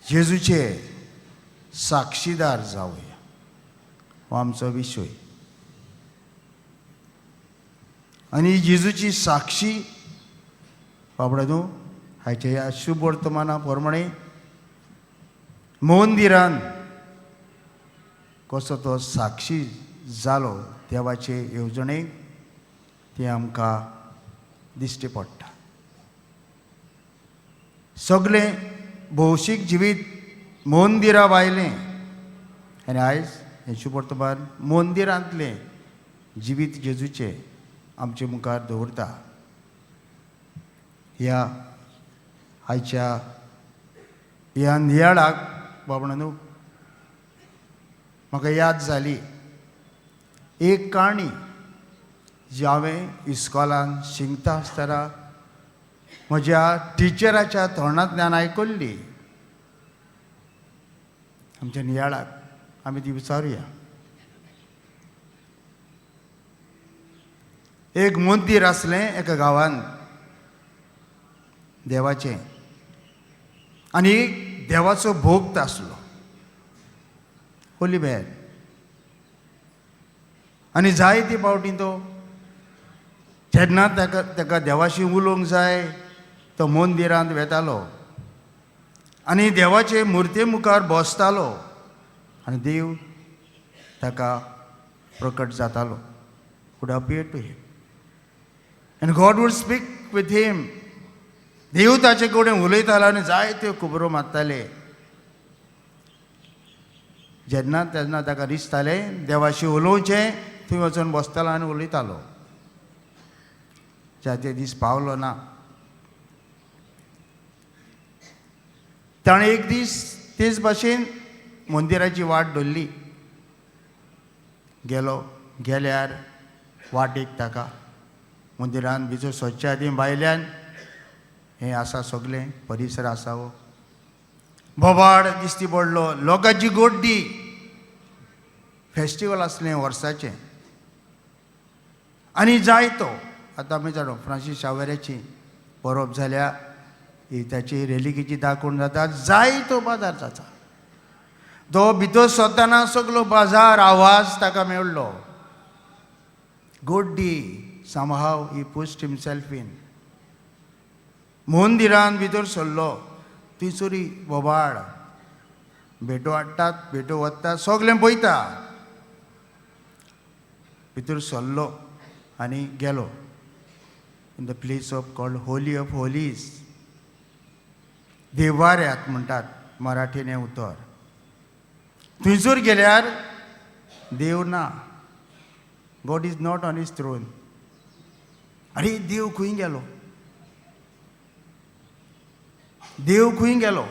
जेजूचे साक्षीदार जावया हो आमचो विशय. आनी जेजूची साक्षी बाबडा न्हू हाच्या ह्या शुभ वर्तमाना प्रमाणे मंदिरान कसो तो साक्षी जालो देवाचे येवजणेक तें आमकां दिश्टी पडटा. सगळें भौशीक जिवीत मंदिरा भायलें आनी आयज हें शुभ वर्तमान मंदिरांतलें जिवीत जेजूचें आमचे मुखार दवरता. ह्या आयच्या ह्या नियाळाक बाबा न्हू म्हाका याद जाली एक काणी जी हांवें इस्कॉलान शिकता आसतना म्हज्या टिचराच्या तोंडांतल्यान आयकल्ली. आमच्या नियाळाक आमी ती विचारुया. एक मंदीर आसलें एका गांवांत देवाचें आनी देवाचो भोक्त आसलो, होली मॅन. आनी जायते फावटी तो जेन्ना ताका देवाशी उलोवंक जाय तो मंदिरांत वेतालो आनी देवाचे मुर्ते मुखार बसतालो आनी देव ताका प्रकट जातालो, would appear to him and God would speak with him. देव ताचे कडेन उलयतालो आनी जायत्यो खबरो मारताले. जेन्ना तेन्ना ताका दिसतालें देवाशी उलोवचें, थंय वचून बसतालो आनी उलयतालो. जायते दीस पावलो ना. ताणें एक दीस तेच भाशेन मंदिराची वाट धरली. गेलो, गेल्यार वाटेक ताका मंदिरान भितर सरच्या आदीं भायल्यान हें आसा सगळें परिसर आसा हो बोबाड दिश्टी पडलो, लोकांची गोड्डी. फेस्टिवल आसलें वर्साचें आनी जायतो आतां आमी जाणो फ्रांसीस शावेऱ्याची परब जाल्या ही ताची रेलिकेची दाखोवण जाता, जायतो बाजार जाता. तो भितर सरतना सगलो बाजार आवाज ताका मेळ्ळो. गोड्डी somehow he pushed himself in. मंदिरान भितर सरलो, थंयसरी बोबाळ, भेटो हाडटात, भेटो वतात, सगळें पळयता. भितर सरलो आनी गेलो in the place of called holy of holies, देवाऱ्यात म्हणटात मराठीन हें उतर. थंयसर गेल्यार देव ना, God is not on his throne. आरे देव खंय गेलो, देव खंय गेलो?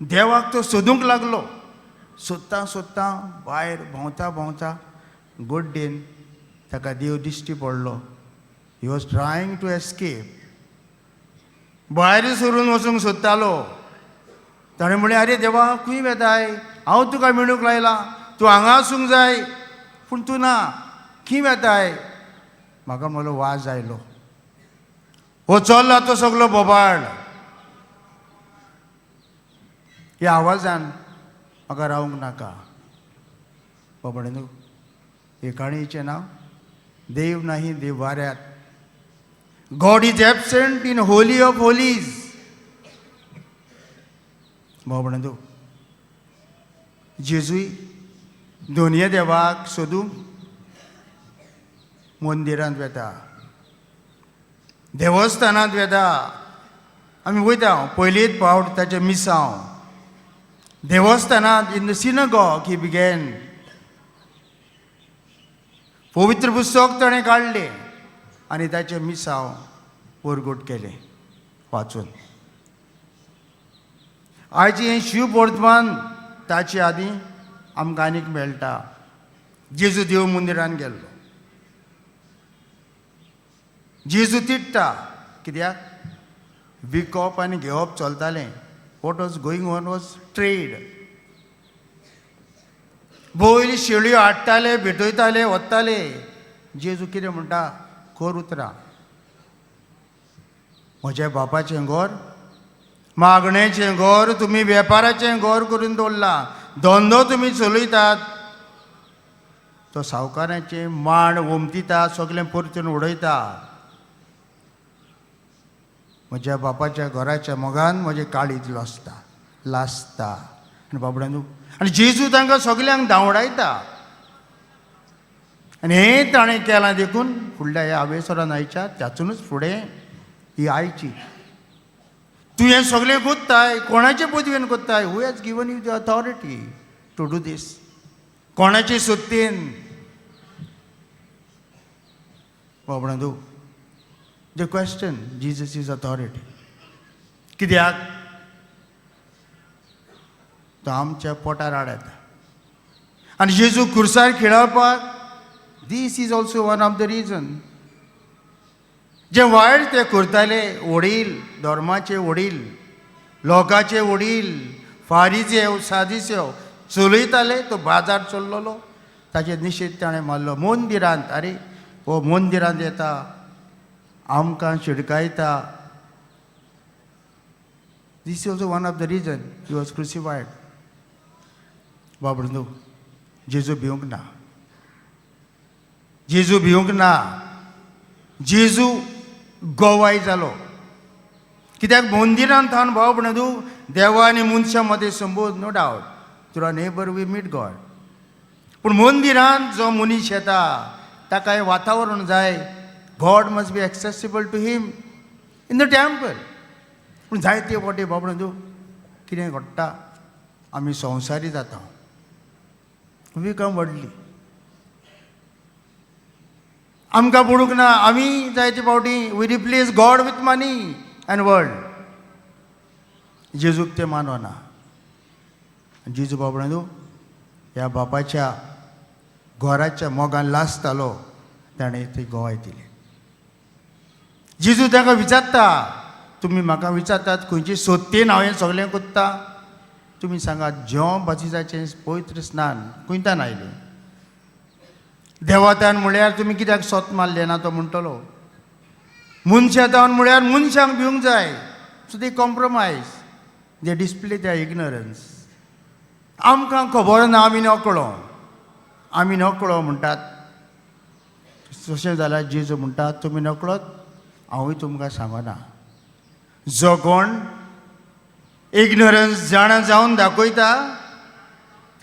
देवाक तो सोदूंक लागलो. सोदता सोदता भायर भोंवता भोंवता गोड्डेन ताका देव दिश्टी पडलो. He was trying to escape, भायर सरून वचूंक सोदतालो. ताणें म्हणलें, आरे देवा खंय वेताय, हांव तुका मेळूंक लायलां, तूं हांगा आसूंक जाय, पूण तूं ना, खंय वेताय? म्हाका म्हणलो वाज आयलो, हो चल्ला तो सगलो बोबाळ, ह्या आवाजान म्हाका रावंक नाका. बाबा न्हू हे काणयेचें नांव देव नाही देवाऱ्यात. God is absent in holy of holies. बाबा न्हू जेजूय दोनये देवाक सोदूंक मंदिरांत वेता, देवस्थानांत वेता. आमी वयता पयलींच फावट ताचें मिसांव देवस्थानांत, in the synagogue he began. पवित्र पुस्तक ताणें काडलें आनी ताचें मिसांव परगट केलें वाचून. आयचें हें शिव वर्तमान ताचे आदीं आमकां आनीक मेळटा. जेजू देव मंदिरान गेल्लो, जेजू तिट्टा कित्याक विकप आनी घेवप चलतालें. What was going on was trade. बैल शेळयो हाडटाले, भेटयताले, वताले. जेजू कितें म्हणटा, खर उतरां, म्हज्या बापाचें घर मागणेचें घर तुमी वेपाराचें घर करून दवरलां, धंदो तुमी चलयतात, तो सावकाराचें मांड ओमतिता, सगळें परतून उडयता. म्हज्या बापाच्या घराच्या मोगान म्हजें काळीज लजता, लासता. आनी बाबड्यानू, आनी जेजू तांकां सगल्यांक धांवडायता. आनी हें ताणें केलां देखून फुडल्या ह्या आवेसरान आयच्या त्यातूनच फुडें ही आयची. तूं हें सगळें कोत्ताय, कोणाचे पदवेन कोत्ताय? Who has given you the authority to do this? कोणाचे सत्तेन? बाबड्यांनो, they question Jesus' authority. कित्याक तो आमच्या पोटार आड येता आनी जेजू खुर्सार खिळावपाक. This is also one of the reason. जे वायट ते करताले, वडील, धर्माचे वडील, लोकांचे वडील, फारीजेव, सादिसेव चलयताले तो बाजार चल्लोलो, ताचेर निशेध ताणें मारलो. मंदिरांत, आरे, हो मंदिरांत येता, आमकां शिडकायता. This is also one of the reason he was crucified. बाबडो जेजू भिवंक ना, जेजू भिवंक ना. जेजू गोवाय जालो कित्याक मंदिरांत थावन, भाव म्हणू, देवा आनी मनशां मदें संबोध, no doubt, through a neighbour we meet God. पूण मंदिरांत जो मनीस येता ताका हें वातावरण जाय. God must be accessible to him in the temple. पूण जायते फावटी, भाव म्हणू, कितें घडटा, आमी संवसारी जाता, we become worldly. आमकां पडूंक ना. आमी जायते फावटी we replace God with money and world. जेजूक तें मानवना. जेजू, बाबड्यांनो, ह्या बापाच्या घराच्या मोगान लासतालो. ताणें ती गोवाय दिली. जेजू ताका विचारता, तुमी म्हाका विचारतात खंयची सत्तेन हांव हें सगळें कोत्ता, तुमी सांगात, जेव बातिजाचें पवित्र स्नान खंयतान आयलें? देवातान म्हळ्यार तुमी कित्याक सोत मारलें ना? तो म्हणटलो. मनशातान म्हळ्यार मनशांक भिवंक जाय. So they compromise, they display their ignorance. आमकां खबर ना, आमी नकळो, आमी नकळो म्हणटात. तशें जाल्यार जेजू म्हणटात, तुमी नकळत, हांवूय तुमकां सांगना. जो कोण इग्नोरन्स जाणा जावन दाखयता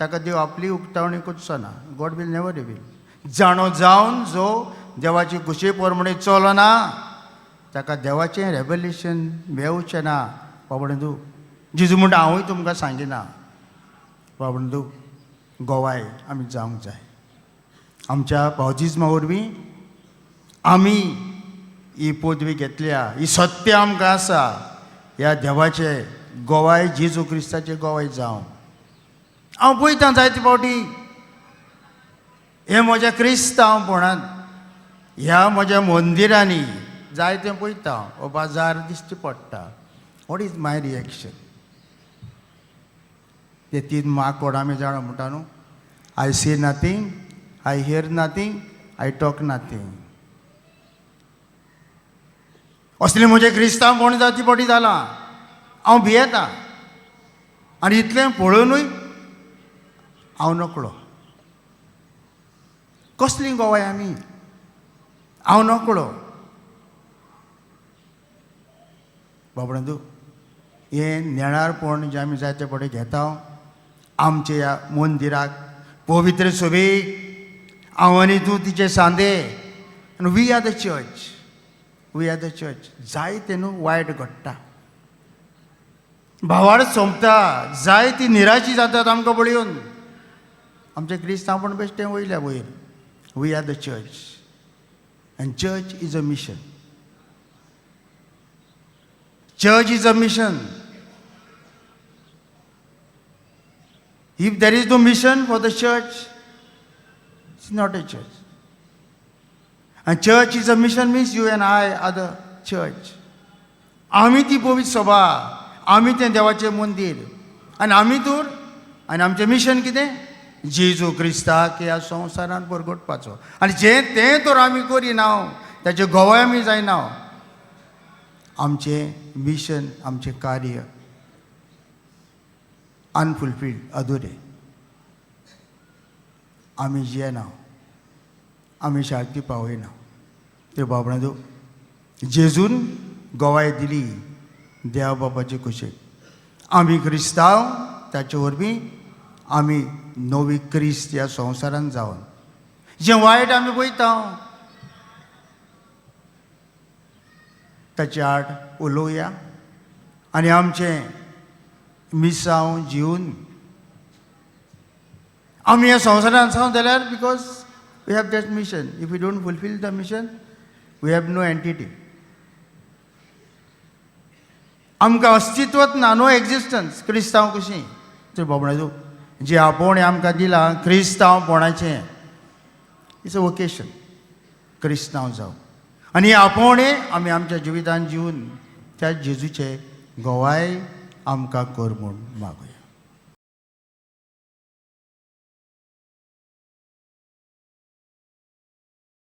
ताका देव आपली उक्तावणी करचो ना. God will never reveal. जाणो जावन जो देवाची खुशे प्रमाणे चलना ताका देवाचें रेवलेशन मेवचें ना. बाबडंदू, जेजू म्हणटा, हांवूय तुमकां सांगिना. बाबडंदू, गोवाय आमी जावंक जाय. आमच्या बावतिज्मा वरवीं आमी ही पदवी घेतल्या, ही सत्य आमकां आसा. ह्या देवाचे गोवाय, जेजू क्रिस्ताचे गोवाय जावं. हांव पळयतां जायते फावटी हें म्हज्या क्रिस्तांवपणांत, ह्या म्हज्या मंदिरांनी जायतें पळयता, हो बाजार दिश्टी पडटा. What is my reaction? ते तीन माकोड आमी जाणा म्हणटा न्हू, I see nothing, I hear nothing, I talk nothing. असलें म्हजें क्रिस्तांवपण जाती फावटी जालां. हांव भियेतां आनी इतलें पळोवनूय हांव नकळो. कसली गोवाय आमी? हांव नकळो. बाबड्यांदू, हें नेणारपण जें आमी जायते फावटी घेता आमच्या ह्या मंदिराक, पवित्र सभेक, हांव आनी तूं तिचे सांदे आनी we are the church, we are the church. जायतें न्हू वायट घडटा, भावार्थ सोंपता, जाय ती निराशी जातात आमकां पळोवन. आमचें क्रिस्तांवपण बेश्टें वयल्या वयर. We are the church and church is a mission. Church is a mission. If there is no mission for the church, it's not a church. And church is a mission means you and I are the church. आमी ती पवित्र सभा, आमी तें देवाचें मंदीर आनी आमी तर, आनी आमचें मिशन कितें? जेजू क्रिस्ताक ह्या संवसारान परगटपाचो. आनी जें तें तर आमी करिना, ताचे गोवाय आमी जायना, आमचें मिशन, आमचें कार्य अनफुलफिल्ड, अधुरे. आमी जियेना, आमी शांती पावयना. ते बाबणाचो जेजून गवाय दिली देव बापाचे कुशेक. आमी क्रिस्तांव, ताचे वरवीं आमी नवी क्रिस्त ह्या संवसारांत जावन जें वायट आमी पळयता ताचे आड उलोवया आनी आमचें मिसांव जिवन आमी ह्या संवसारांत आसा जाल्यार, because we have that mission. If you don't fulfil the mission, we have no entity. आमकां अस्तित्वच ना, नो एक्झिस्टन्स क्रिस्तांव कशीं. ते बाबणाचो जे आपोवणें आमकां दिलां क्रिस्तांवपणाचें, it's a vocation क्रिस्तांव जावं आनी हें आपोवणें आमी आमच्या जिवितान जिवन त्या जेजूचे गवाय आमकां कर म्हूण मागुया.